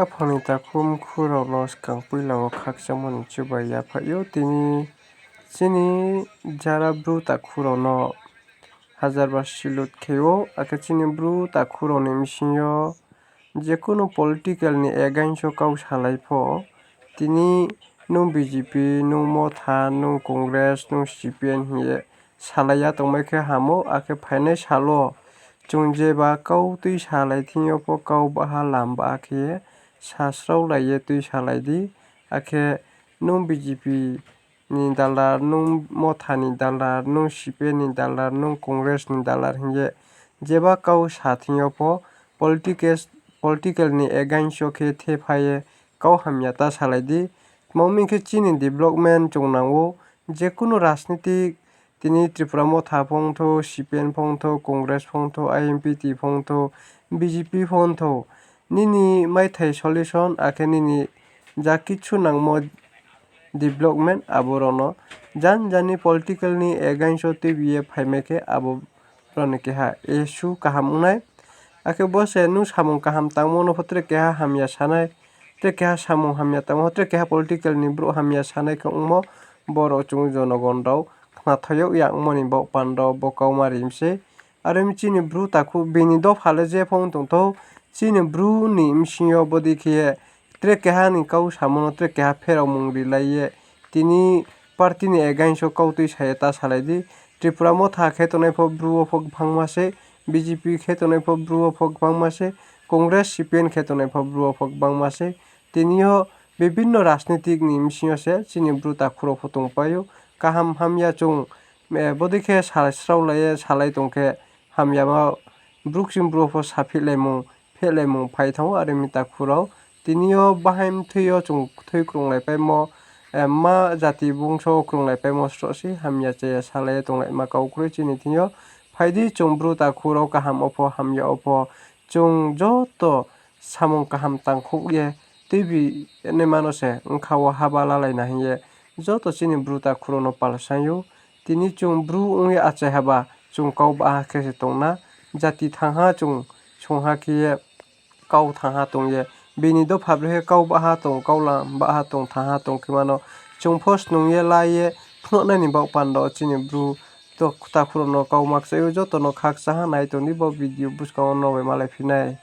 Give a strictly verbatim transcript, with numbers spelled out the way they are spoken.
Aphani takhu mkhu rao no skang poila wo khakchangmo ni chubai yaphaih ou. Tini chini jara bru takhu rao no hajar bar salute khe ou, akhe chini bru takhu rao ni bsing yo jekunu political ni against wo kau salai pho, tini nung B J P, nung Motha, nung Congress, nung C P M hing ye salai ya tongmai khe ham ou, akhe phainai sal wo chung jeba kau tui salai thing yo pho kau baha lam baha khe ye sasraolai ye tui salai di, akhe nung B J P ni dalar, nung Motha ni dalar, nung C P M ni dalar, nung Congress ni dalar hing ye jeba kau sa thing yo pho politics, political ni against yo khe thephai ye kau hamya ta salai di. Tma hing khe chini development chung nang ou, jekunu rajnitik, tini Tripura Motha phongthou, C P M phongthou, Congress phongthou, I N P T phongthou, B J P phongthou, nini maithai solution akhe nini ja kichu nangmo development abo rao no jan jani political ni against wo tuibi ye phaimai khe abo rao ni keha issue kaham ong nai. Akhe bo se nung samung kaham tangmo no pho tre keha hamya sanai, tre keha samung hamya tangmo, tre keha political ni brouh hamya sanai khe ongmo, borok chung jonogon rao khnathoi yag ya ongmo ni baoh panda bo kauma ri mi sei. Are mi chini bru takhu bini dopha le je phone tongthou, chini bru ni bsing yo bodei khe ye tre keha ni kau samo no tre keha pherao mung rilai ye tini party ni against wo kau tui sa ye ta salai di. Tripura Motha khe tongnai pho bru wo pho gbangma sei, B J P khe tongnai pho bru wo pho gbangma sei, Congress, C P M khe tongnai pho bru wo pho gbangma sei. Tini yo bibinno rajnitik ni bsing yo se chini bru takhu rao pho tongpai ou. Kaham hamya chung bodei khe sasraolai ye salai tong khe hamyama bru kching bru wo pho saphihlaimung, phehlaimung phai thanng ou, are mi takhu rao. Tini yo bahai mthoi yo chung kthoi krunglaipaimo, mma jati bungso krunglaipaimo sroh sei hamya chaya salai ye tonglaima kau kroi chini thing yo. Phai di chung bru takhu rao kaham wo pho hamya wo pho chung joto samung kaham tangkhouh ye tuibi naima no se bkha wo haba lalai na hing ye joto chini bru takhu rao no palsaing ou. Tini chung bru ong ye achai haba chung kau baha khe se tong na, jati thangha chung songha khe ye kau thangha tong ye, bini dopha bre khe kau baha tong, kau lam baha tong, thangha tong khe mano chung pho snung ye la ye phnuhnai ni baoh panda wo chini bru takhu rao no kau ma kchai ou, joto no khakchang ha nai tong di bo video buskang wo no bai malai phi nai.